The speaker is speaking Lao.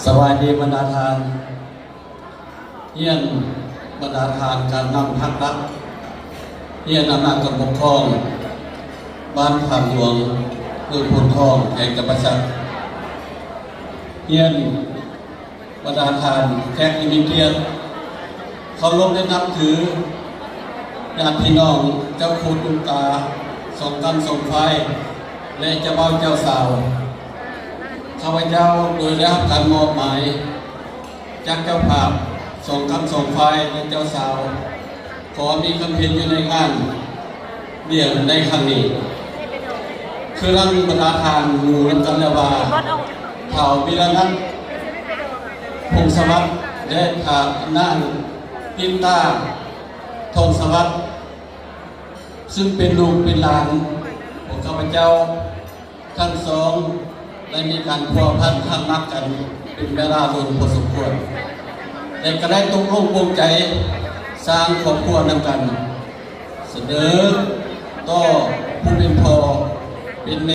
ສະບາຍດີບັນດາທ່ານ, ຮຽນບັນດາທ່ານການນຳພັກລັດ, ຮຽນອຳນາດການປົກຄອງບ້ານຜາກຫຼວງ ເມືອງໂພນທອງ ແຂວງຈຳປາສັກ, ຮຽນບັນດາທ່ານແຂກຜູ້ມີກຽດ ເຄົາລົບ ແລະ ນັບຖື ຍາດພີ່ນ້ອງ ເຈົ້າຄູດຕຸນຕາ ສອງກ້ຳສອງຝ່າຍ ແລະ ເຈົ້າບ່າວເຈົ້າສາວ. ຂ້າພະເຈົ້າໂດຍໄດ້ຮັບການມອບໝາຍຈາກເຈົ້າພາບ ສອງກ້ຳສອງຝ່າຍ ແລະ ເຈົ້າສາວ ຂໍມີຄຳເຫັນຢູ່ໃນງານລ້ຽງໃນຄັ້ງນີ້. ຄືດັ່ງບັນດາທ່ານຮູ້ນຳກັນແລ້ວວ່າ ທ້າວວິລະນັດ ພົງສະຫວັດ ແລະ ທ່ານນາງ ຕິນຕາ ທອງສະຫວັດ ຊຶ່ງເປັນລູກເປັນຫຼານຂອງຂ້າພະເຈົ້າ ທັງສອງໄດ້ມີການພົວພັນຮັກມັກກັນເປັນເວລາດົນພໍສົມຄວນ ແລະ ກໍໄດ້ຕົກລົງປົງໃຈສ້າງຄອບຄົວນຳກັນ, ສະເໜີຕໍ່ຜູ້ເປັນພໍ່ເປັນແມ່